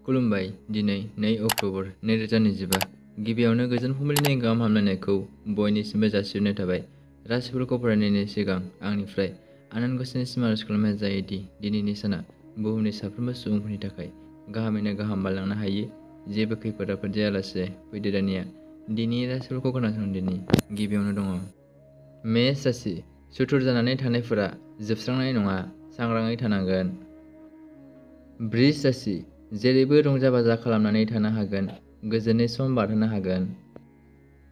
खुलुमबाय दिनै 2 अक्ट'बर 2025 गिबियावनो गोजोन फुंबिलिनि गाहाम हामलायनायखौ बयनिसिमबो जासिहरनाय थाबाय। राशिफोरखौ फरायनायनि सिगां आंनिफ्राय आनान गसाइनिसिम आरज खालामनाय जायोदि दिनैनि साना बुहुमनि साफ्रोमबो सुबुंफोरनि थाखाय गाहामैनो गाहाम बारलांनो हायो। जेबो खैफोद आफोद जायालासे फैदो दानिया दिनैनि राशिफोरखौ खोनासंदिनि। गिबियावनो दङ मेष राशि। सुथुर जानानै थानायफोरा जोबस्रांनाय नङा, सांग्राङै थानांगोन। बृष राशि। जेरैबो रंजा बाजा खालामनानै थानो हागोन, गोजोनै सम बारहोनो हागोन।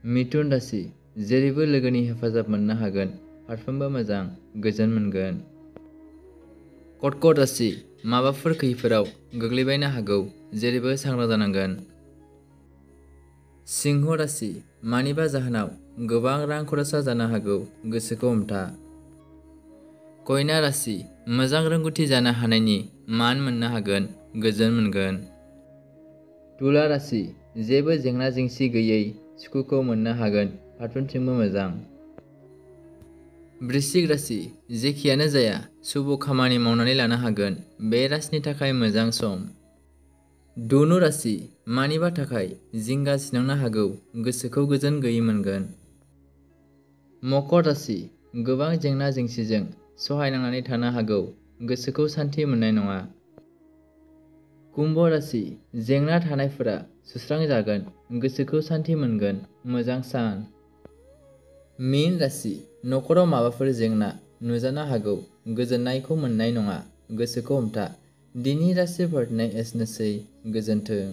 मिथुन राशि। जेरैबो लोगोनि हेफाजाब मोननो हागोन, फारफ्रोमबो मोजां, गोजोन मोनगोन। कर्कट राशि। माबाफोर खैफोदाव गोग्लैबायनो हागौ, जेरैबो सांग्रां जानांगोन। सिंह राशि। मानिबा जाहोनाव गोबां रां खरसा जानो हागौ, गोसोखौ हमथा। कन्या राशि। मोजां रोंगौथि जानो हानायनि मान मोननो हागोन, गोजोन मोनगोन। तुला राशि। जेबो जेंना जेंसि गैयै सुखुखौ मोननो हागोन, फारफ्रोमथिंबो मोजां। वृश्चिक राशि। जेखियानो जाया शुभ खामानि मावनानै लानो हागोन, बे राशिनि थाखाय मोजां सम। धनु राशि। मानिबा थाखाय जिंगा सिनांनो हागौ, गोसोखौ गोजोन गैयै मोनगोन। मकर राशि। गोबां जेंना जेंसिजों सहायनांनानै थानो हागौ, गोसोखौ सान्थि मोननाय नङा। कुम्भ राशि। जेंना थानायफोरा सुस्रांजागोन, गोसोखौ सान्थि मोनगोन, मोजां सान। मीन राशि। नखराव माबाफोर जेंना नुजानो हागौ, गोजोननायखौ मोननाय नङा, गोसोखौ हमथा। दिनै राशि फरायनाय एसेनोसै, गोजोन्थों।